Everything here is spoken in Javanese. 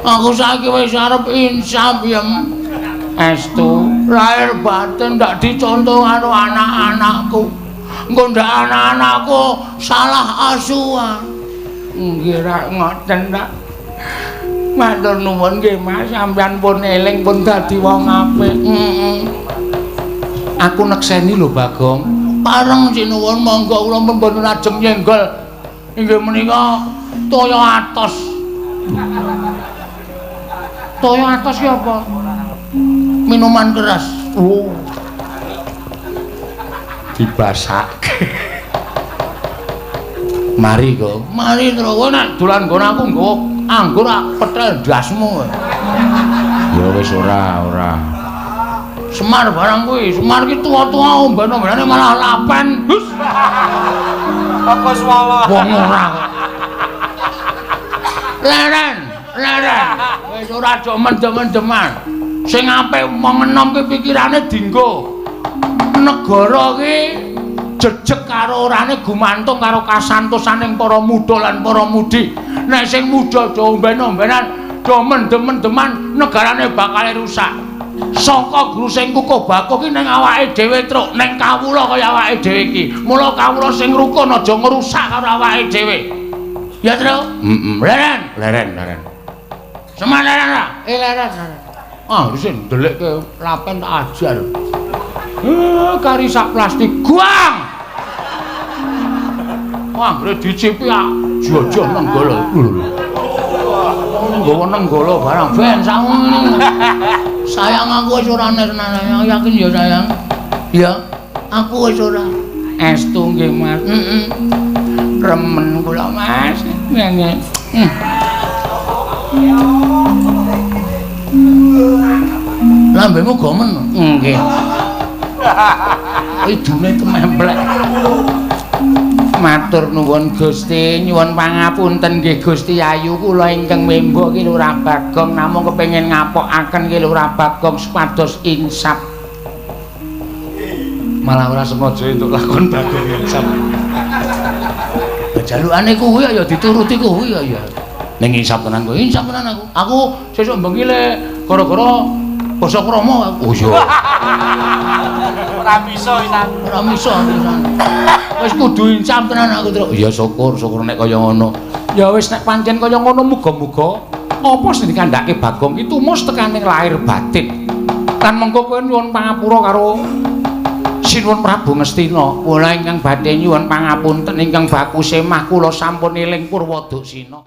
Aku saiki wis arep insaf ya. Estu lahir batin ndak dicontoh karo anak-anakku. Engko ndak anak-anakku salah asuhan. Nggih rak ngoten ta. Matur nuwun nggih Mas, sampeyan pun eling pun dadi wong apik. Heeh. Aku nekseni lho Bagong. Pareng sinuwun monggo kula pun boten ajeng nyenggol. Inggih menika toya atos. Toya atos ki apa? Minuman keras. Oh. Dibasake. Mari kok. Mari terus kowe nek dolan nggon aku nggawa anggur ak petel ndasmu. Ya wis ora, ora. Semar barang kuwi, Semar ki tuwa-tuwa omben-ombenane malah lapen. Hus. Apa swala? Wong ora kok. Leren, leren. Wis ora aja mendem-mendeman. Sing apik wong enom ki pikirane dinggo. Negara ki jejeg karo orane gumantung karo kasantosaning para muda lan para mudi. Nek sing muda do omben-ombenan, do mendem-mendeman, negarane bakal rusak. Saka guru sing kukuh bakuh ki ning awake dhewe truk, ning kawula kaya awake dhewe iki. Mula kawula sing rukun aja ngrusak karo awake dhewe. Ya, Truk? Heeh. Leren, leren, leren. Semar leren ra? Eh leren, leren. Ah, wis ndelikke lapen tak ajar. Eh, kari sak plastik guang. Wah, anggere dicipi ah, jojo nenggala. Nggawa nenggala barang ben sakmene. Sayang aku wis ora nesnane, yakin ya sayang. Ya, aku wis ora. Estu nggih, Mas. Heeh. Remen kula, Mas. Ngene. Lambemu gomen. Nggih. Idune tememplek. Matur nuwun Gusti, nyuwun pangapunten nggih Gusti Ayu kula ingkang membo ki Lurah Bagong namung kepengin ngapokaken ki Lurah Bagong supados insaf. Malah ora sengaja entuk lakon Bagong insaf. Jalukane kuwi ya dituruti kuwi ya. Ning insaf tenan kowe, insaf tenan aku. Aku sesuk bengi le gara-gara basa krama aku. Oh iya. Ora bisa pisan. Ora bisa pisan. Wis kudu insaf tenan aku, Truk. Ya syukur, syukur nek kaya ngono. Ya wis nek pancen kaya ngono muga-muga apa sing dikandhake Bagong ki tumus tekaning lahir batin. Lan mengko kowe nyuwun pangapura karo Sinuwun Prabu Ngastina. Kula ingkang badhe nyuwun pangapunten ingkang baku semah kula sampun eling Purwoduksina.